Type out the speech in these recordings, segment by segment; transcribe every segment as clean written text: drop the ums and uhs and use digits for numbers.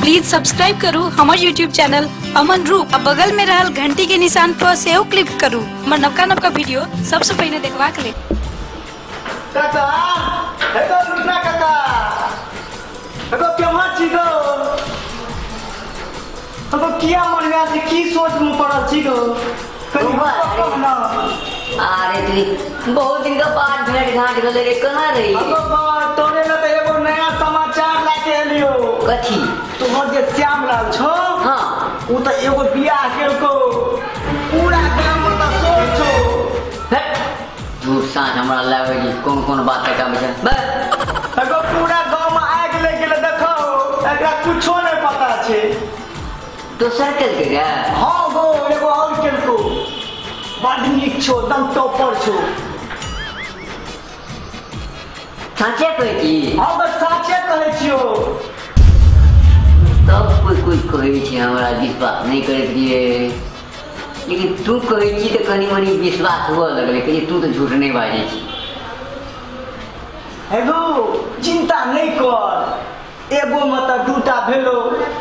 Please subscribe करू हमर YouTube channel Aman रूप आ बगल में रहल घंटी के निशान पर सेहो क्लिक करू हमर नवका नवका वीडियो सबसे पहले देखबाक लेल। काका हेगो लुटना काका हेगो केम्हर छी गो हेगो किया मरिया छी की सोच में पड़ल छी गो कनी कह ना। अरे तू बहुत दिन के बाद भेंट घाट गेलै रे कहाँ रही? तोरे ला त एगो नया समाचार लाके एलियो। कथी? तोहर जे श्यामलाल छौ हां उ त एगो बियाह केलको पूरा गाम में त शोर छौ। झूठ साँच हमरा लागे जी कोन कोन बात है काम छै बस एगो पूरा गांव में आगि लागि गेलै देखो एकरा कुछो नहीं पता छै। दोसर केलकै रे? हां गो एगो और केलको बड नीक छौ एकदम टॉपर छौ। साँचे कहै छी? हां बस साँचे कहै छियौ। तब कोई कोई कहै छै हमरा विश्वास नहीं करैत रहियै लेकिन तू कहै छी तऽ कनी मनी विश्वास हुअ लगलै कि तू तऽ झूठ नहीं बाजै छी। एगो चिंता नहीं कर एगो में तऽ दूटा भेलो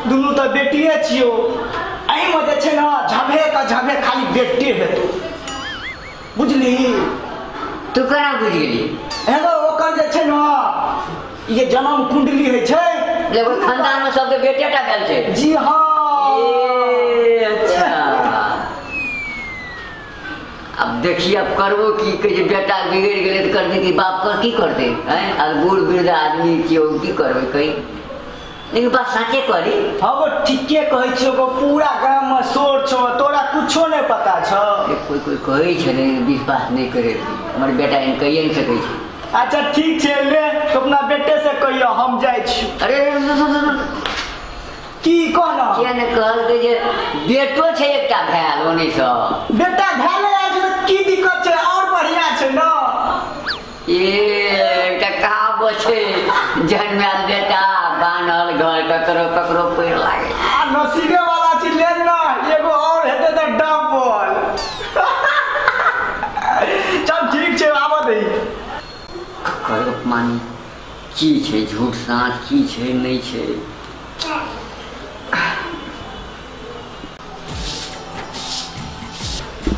दुनू तऽ बेटिए छियौ एहिमे जे छै ने झभे के झभे खाली बेटे हेतौ बुझली? तू केना बुझि गेली? एगो ओकर जे छै ने ये जन्म कुंडली होइ छै देखो खानदान में सबके बेटे टा भेल छै। जी हाँ। ए अच्छा अब देखिए अब करबो की कहै छै बेटा बिगड़ि गेलै तऽ करतै कि बाप कर की करतै हैं आ बूढ़ वृद्ध आदमी छियौ की करबै कहीं लेकिन बात साँचे कहली? हाँ वो ठीके कहै छियौ गो पूरा गाम में शोर छौ तोरा कुछो नहीं पता छौ। कोई कोई कहै छै ने विश्वास नहीं करे हमर बेटा एहन कहिए नहीं सकै छै। अच्छा ठीक छै ले तो अपना बेटे से कहियो हम जाइ छी। अरे की कहना किया ने कहलकै जे बेटो छै एकटा भेल ओने सँ बेटा भेले आयल छै तऽ की दिक्कत छै और बढ़िया छै न। ए एकटा कहावत छै जन्मायल बेटा बान्हल घर ककरो ककरो पैर लागे। आ नसीबे वाला चीज ले न एगो और हेतै तऽ डबल। चल ठीक छै आबऽ दही। ककर मानी की छै झूठ साँच की छै नहीं छै।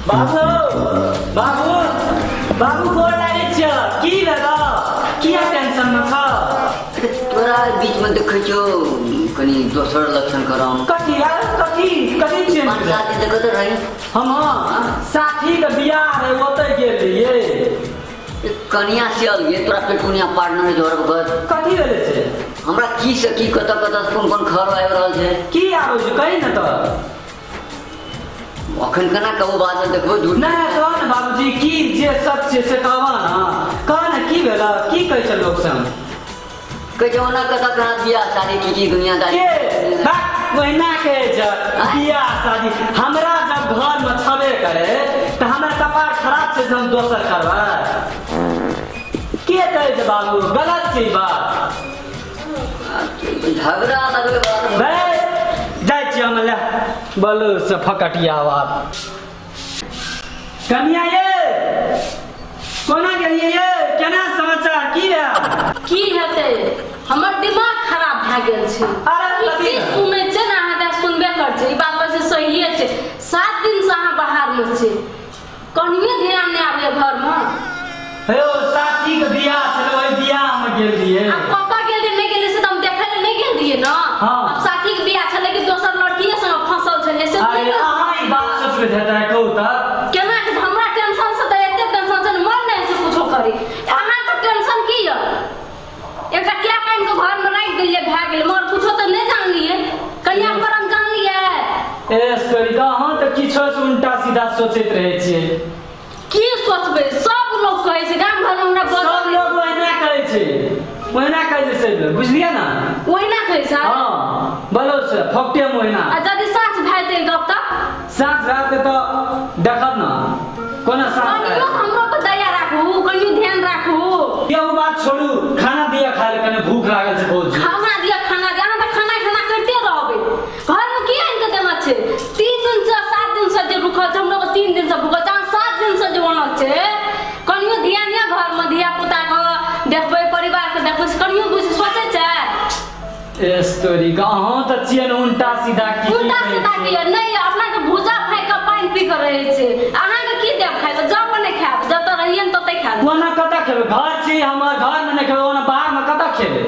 बाबू बाबू बाबू गोर लागै छियौ की भेलौ किया टेंशन में छौ? तोरा बीच में देखै छियौ कनी दोसर लक्षण करम। कथी यार कथी कथी चेंज? 5-7 दिन तक कतऽ रही? हम साथी के बियाह रहे ओतऽ गेल रहियै। कनिया से अलगे तोरा पेटुनिया पार्टनर जोर घर कथी भेलै छै? हमरा की से की कतऽ कतऽ कोन कोन खबर आबि रहल छै की आबै छै कही ने तऽ अखन केना कहू बाद में देखबो झूठ नहीं कह ने बाबूजी की जे सच छै से कहबा ना कह ने की भेल की कहै छै लोक सब? कहै छै ओना कतऽ कहाँ बियाह शादी की की दुनियादारी के बात ओहिना कहै छै बियाह शादी हमरा जब घर में छबे करे तऽ हमर कपार खराब छै हम दोसर करबै के कहै छै बाबू गलत छै बात। झगड़ा लगबै भाई जाइ छी हम ले बोलू से फकटिया बात। कनिया ये कोना गेलियै ये केना समाचार की भेल? की हेतै हमर दिमाग खराब भए गेल छै। अरे की सुनै छै ने अहाँ तऽ सुनबे कर छै ई बात से सहिए छै। 7 दिन से अहाँ बाहर में छै कनिए ध्यान नहि आबैए घर में। हे ओ साथी के बियाह छलै ओहि बियाह में गेल रहियै। आ कतऽ गेल रहियै नहि गेल से तऽ हम देखै लए नहि गेल रहियै न। अब साथी के बियाह छलै कि दोसर लड़कीए संग फंसल छलै से अरे अहाँ ई बात सोचबै हेतै कहू तऽ केना के हमरा टेंशन से तऽ एते टेंशन छै मन नहि छै कुछो करी। अहाँके टेंशन की यऽ? एकटा क्या कान के घर में राखि देलियै भए गेलै मगर कुछो तऽ नहि जानलियै कनिया पर हम जानलियै। ए सॉरी अहाँ तऽ किछो से उल्टा सीधा सोचैत रहै छियै। की सोचबै सब लोग कहै छै गाम घर में हमरा सब लोग ओहिना कहै छै ओहिना कहै छै सब लोग बुझलियै ना ओहिना कहै छै। हां बोलो से फकटे में ओहिना। आ यदि साँच भए जेतै गप तऽ साँच भए जेतै तऽ देखब ना कोना साँच कनियो हमरो पर दया राखू कनियो ध्यान राखू। ये बात छोड़ू खाना दिया खाए कने भूख लागल छै बहुत। खाना दिया खाना दिया अहाँ तऽ खाना खाना करते रहबै घर में की आनि के देना छै? 3 दिन से 7 दिन से जे रुकल छै हमरो 3 दिन से भूखल छै 7 दिन से जे बनल छै कनियो ध्यान या घर में धिया पुता के देखबै परिवार के देखबै कनियो बुझ सोचै छै। स्टोरी अहाँ तऽ छियै ने उल्टा सीधा की उल्टा सीधा की नहीं अपना के भूजा खाइ के पानि पी के रहै छै अहाँ के की देब खाइ के जब नहि खायब जतऽ रहियै ने ततै खायब ओना कतऽ खेबै घर छी हमर घर में नहि खेबै ओना बाहर में कतऽ खेबै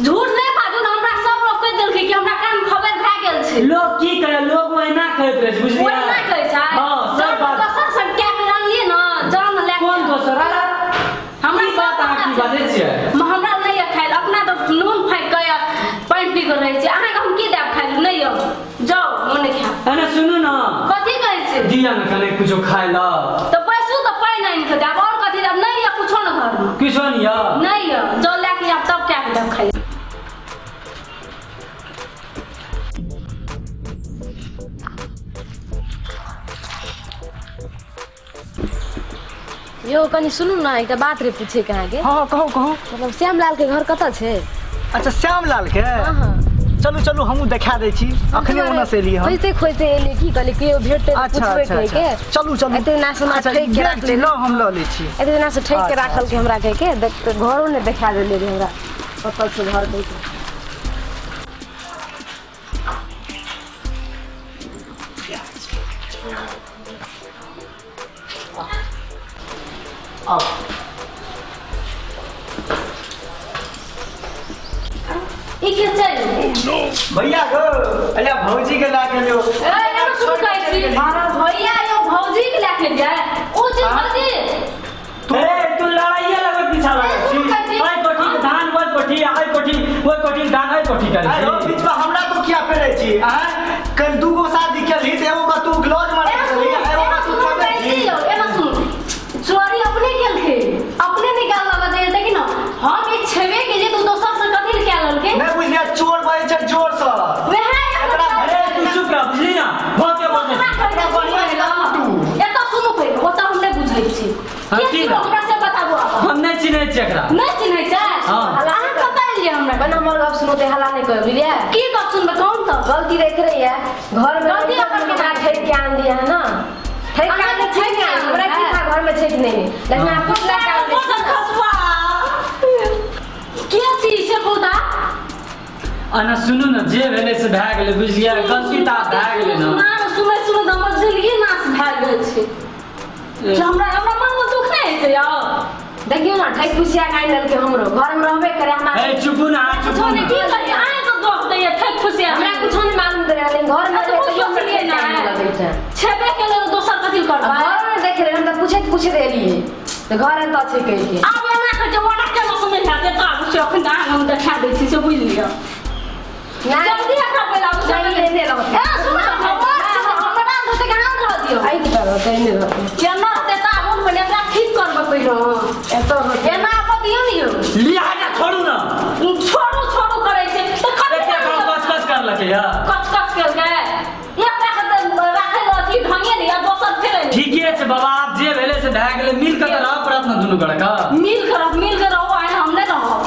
झूठ नहि बाजू ने हमरा सब लोग कहि देलकै कि हमरा कान खबर भए गेल छै लोग की करे लोग ओहिना कहैत रहै छै बुझलियै ओहिना कहै छै हां सब बात दोसर सब क्या के जानलियै ने जान ले कोन दोसर हमरा बात अहाँ की बाजै छियै हमरा नहि खायल अपना तऽ नून फाँकि के पानि पी के रहै छै अहाँ के हम की देब खायल नहि यौ जाउ हम नहि खायब अरे सुनू ना कथी कहै छै दिया ने कने कुछो खाय ला तऽ पैसो तऽ पानि आनि के देब और कथी देब नहि यऽ कुछो न घर में कुछो नहीं यऽ नहीं यऽ जल लए के आब तब क्या के देब खाय यो कनी सुनू ना एकटा बात रे पूछे के अहाँके। हाँ कहू कहू। मतलब श्यामलाल के घर कतऽ छै? अच्छा श्यामलाल के? हाँ। चलू चलू हमहूँ देखा दै छी अखने ओना से एलियै हम। खोजते खोजते एलियै की कहलियै केओ भेटतै तऽ पूछबै कहि के। चलू चलू। एते ना सुना ठकि के राखले ल हम लऽ लै छी। एते ना से ठकि के राखल के हमरा कहि के देख घरो ने देखा देलियै रे हमरा कतऽ छै घर कहि के। अब ई के छै भैया गो अरे भौजी के लाके लियो। ए एना सुन कहै छी भैया यो भौजी के लाके जाय ओ जे भौजी ए तू लड़ाइया लगे पीछा लगे छी ओइ कोठी के धान ओइ कोठी ओइ कोठी ओइ कोठी धान ओइ कोठी करै छी। अरे बीच में हमरा तो किया फेरै छी आ कल दूगो शादी केलही त एगो का तू ग्लॉज मारे गेली एगो का तू करै छी। एना सुन चोरी अपने केलकै अपने निकाल लगा दे देखि न हम ई छेबे के जे तू दोसर से कथि ले लेलकै नहीं बुझलियै चोर बजै छै जोर से वएह अरे तू चुप रह बुझली ना बहुत के बोल एत सुनू पहिले ओत हम नहीं बुझै छी के हमरा से बताबू हम नहीं चिन्है छी एकरा नहीं चिन्है छै अहाँ कतऽ एलियै हमरा बना हमर गप सुनू ते हल्ला नहीं कर बुझलियै की गप सुनबै कौन त गलती देख रही है घर में गलती अपन के ठेक के आन दिया है ना ठेक के आन ठीक है हमरा की था घर में छेक नहीं लेकिन आप कुछ ना कर खसवा के चीज से बोता अना सुनू न जे भेलै से भए गेलै बुझलियै गलती त भए गेलै ना ना सुनै सुनै त हमर जिंदगी नाश भए गेल छै जे हमरा हमरा मन में दुख नहीं छै यार देखियो ना ठेक पुछिया काइन देलकै हमरो घर में रहबे करे हमरा ए चुपू ना चुपू ने की करी आए तो दोख दैया ठेक पुछिया हमरा कुछो नहीं मालूम दे लेकिन घर में सोचलियै ना छेबे के लेल दोसर कथि करबै घर में देख रहे हम त पूछे पूछे एलियै त घर एत छै कहि के आब एना के जमाना केना समझ हेतै त आब से अखन हम देखा दै छी से बुझि लिअ जल्दी एकरा बोलाबू नहीं नहीं रहत ए सुन हमरा धोते के हाथ रह दियौ आई के रहत नहीं रहत केना रहतै त आब पहिले एकरा ठीक करबै पहिलो एत रहत एना आब दियौ ने यौ लिया जा छोड़ू ना छोड़ू छोड़ू करै छै त कते कच कच करलकै या कच कच केलकै एकरा के राखै ल अथी ढंगे नै आ दोसर फेर ठीके छै बाबा आप जे भेलै से भए गेलै मिल के त रह पड़त न दुनू गोटा के मिल के रहू आइ हम नै रहब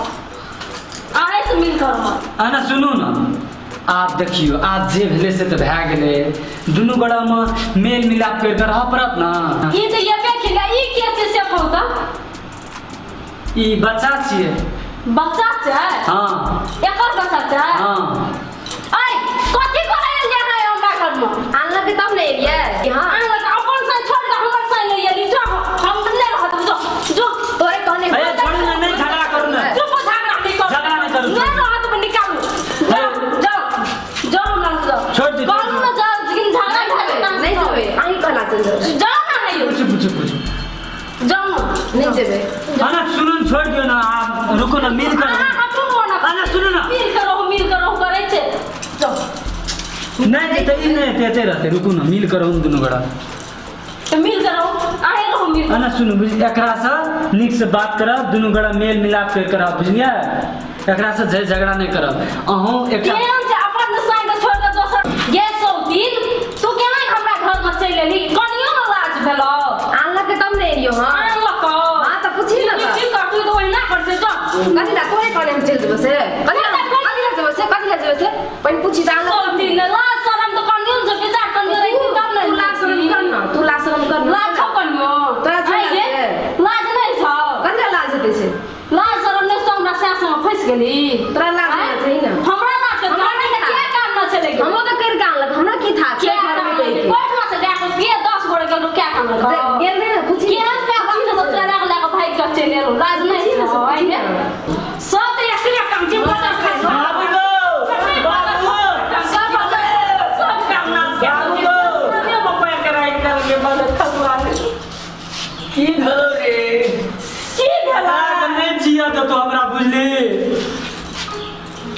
आइ से मिल के रहब आना सुनू ना आप देखियो आप जे भेलै से त भए गेलै दुनू गोटा में मेल मिलाप कर के रह पड़त ना ई त एबे खेला ई के छै से कहू त ई बच्चा छियै बच्चा छै हां एकर बच्चा छै हां ऐ कथि करै लेल जा है हमरा घर में आनलक तब ने एलियै हां आनलक अपन से छोड़ के हमर से ले एली जो हम नहि रहत जो जो तोरे कहने ए छोड़ू ना नहीं झगड़ा करू ना चुप झगड़ा नहीं करू झगड़ा नहीं करू नहीं रहत में निकालू जाओ जाओ जाओ हमरा जाओ छोड़ दे कहू ना जाओ लेकिन झगड़ा नहीं जेबै अहीं कहना चल जाओ जाओ ना है पूछ पूछ पूछ जाओ ना नहीं जेबै आना सुनू छोड़ दियो ना आप रुको ना मिल कर अहाँ हटू ना आना सुनू ना मिल कर रहू करै छै जाओ नहीं त ई नहीं तेते रहते रुकू ना मिल कर हम दुनू गोटा त मिल कर रहू आहे रहू मिल आना सुनू बुझ एकरा से नीक से बात करब दुनू गोटा मेल मिलाप कर करब बुझलियै एकरा से झगड़ा नहीं करब अहूँ एकटा केहन छै अपन साइन के छोड़ के दोसर गे सौतीन तू केना हमरा घर में चलि एली कनियो न लाज भेलौ आनलक तब ने एलियो हां आनलक हां त पूछी ना की करतू त ओहिना करतै जो कथि ला तोरे कहने हम चलि जेबै से कथि ला जेबै से कथि ला जेबै से पहिने पूछी त आनलक सौतीन लाज शरम त कनियो न विचार कनियो रहिती तब ने तू लाज शरम कर ना तू लाज शरम कर लाज छौ कनियो तोरा छै लाज नहीं छौ कथि ला लाज हेतै से लाज शरम नहीं छौ हमरा सास में फंस गेली तोरा लाज होना चाही ना हमरा बुझली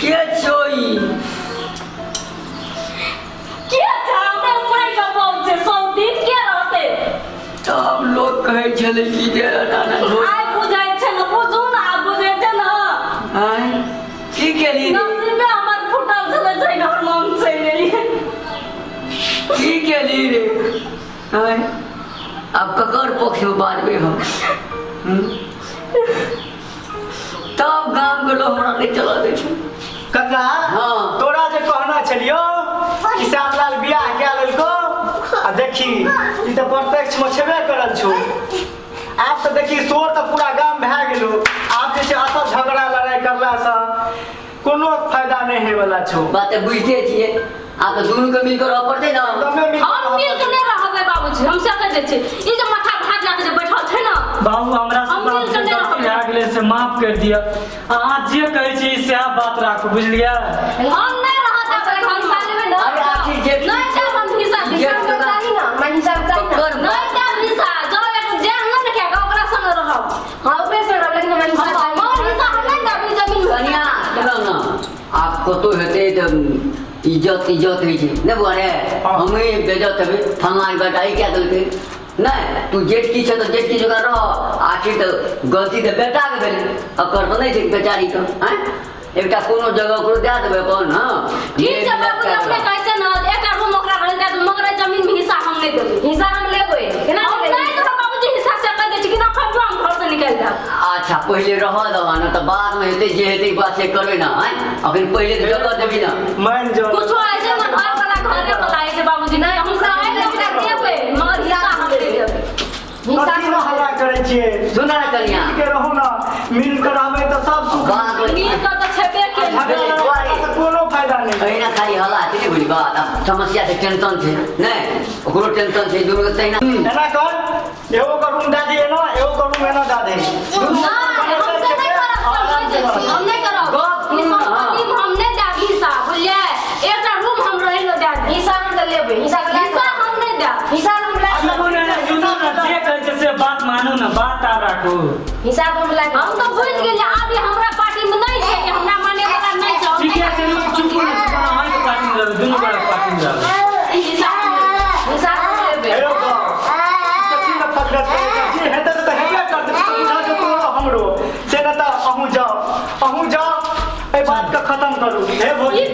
के छोई के हमरा साई का बाप छै सब दिन के रहते तब लोग कहै छलै कि जे नाना आइ बुझै छै न बुझू न आ बुझै छै न आय की केली नसीबे हमर फुटल छलै से घर मन चलि गेलियै की केली रे आय अब ककर पक्ष में बाजबै हम तब गाम के लोग हमरा नहीं चला दै छै कका हाँ। तोरा जे कहना छलियो कि श्यामलाल बियाह कए लेलको आ देखी ई तऽ प्रत्यक्ष में छेबे करल छौ। आब तऽ देखी शोर तऽ पूरा गाम भए गेलो। आब जे छै अतऽ झगड़ा लड़ाई करला से कोनो फायदा नहीं होय वाला छौ। बात तऽ बुझिते छियै आब तऽ दुनू के मिलकर रह पड़तै ना। हम मिल के नहीं रहबै बाबूजी हम से कह दै छी ई जे माथा भात लगा के जे बैठल छै ना बाबू हमरा से गलती भए गेलै से माफ कर दिअ। अहाँ जे कहै छी सएह बात राखू बुझलियै। हम नहीं रहत देबै हम हिस्सा लेबै ना। अरे आखिर जे नहीं देब हम हिस्सा हिसाब चाही ना हमरा हिसाब चाही ना नहीं देब हिस्सा जो एक जे हम ने खाएगा ओकरा संग रहब। हां ओकरे संग रहब लेकिन हमरा हिस्सा चाही। हम हिस्सा हम नहीं देब ई जमीन कनिया देखौ ना आब कतौ हेतै तऽ इज्जत इज्जत होइ छै नहि बुआ रे हमे बेइज्जत हेबै फलना बेटा ई कए देलकै नहीं तू जेठ की छै तऽ जेठ की जगह रह। आखिर तऽ गलती तऽ बेटाके भेलै अकर तऽ नहि छै बेचारीके आँय एकटा कोनो जगह ओकरो दए देबै अपन। हाँ ठीक छै बाबूजी अपने कहै छै ना एकटा रूम ओकरा रहै दए देबै मगर जमीन में हिस्सा हम नहीं देबै। हिस्सा हम लेबै केना हम नहीं देबै बाबूजी हिस्सा से कह दै छी कि ना खटुआ हम घर से निकालि देब। अच्छा पहिले रह दबा ना तऽ बाद में हेतै जे हेतै बात से करबै ना आँय अखन पहिले तऽ जगह देबी ना मान जाओ कुछो आइ छै ना घर वाला घरे वाला आइ छै बाबूजी नहीं हम रहै ओकरा देबै मगर हिस्सा हम नहीं देबै। हिस्सा न हल्ला करै छियै सुन ना कनिया के रहू ना मिल कर रहबै तऽ सब सुख मिल कर तऽ छेबे के कोनो फायदा नहीं। एहिना खाली हल्ला छै बुझली बात आब समस्या छै टेंशन छै नहीं ओकरो टेंशन छै दुनू के तहिना एना कर एगो के रूम दए दियै ना एगो के रूम एना दए दे। ना हम से नहीं करब हम नहीं करब हम नहीं देब हिस्सा बुझलियै एकटा रूम हम रहै लए दए देब हिस्सा हम तऽ लेबै हिस्सा हिस्सा हम नहीं देब हिस्सा हम जे कहै छै से बात मानू ना बात आब राखू हिसाब हम लाग हम तऽ बुझि गेलियै आब ई हमरा पार्टी में नहीं छै हमरा माने वाला नहीं छै। ठीक है चलू चुप हो अहाँ के पार्टी में रहू दुनू गोरा पार्टी में रहू हिस्सा हिस्सा हम लेबै। हेलो कथी न फकरत जे हेतै तऽ हेबे करतै बुझा जो तोरो हमरो से न तऽ अहूँ जाओ एहि बात के खत्म करू हे भौजी।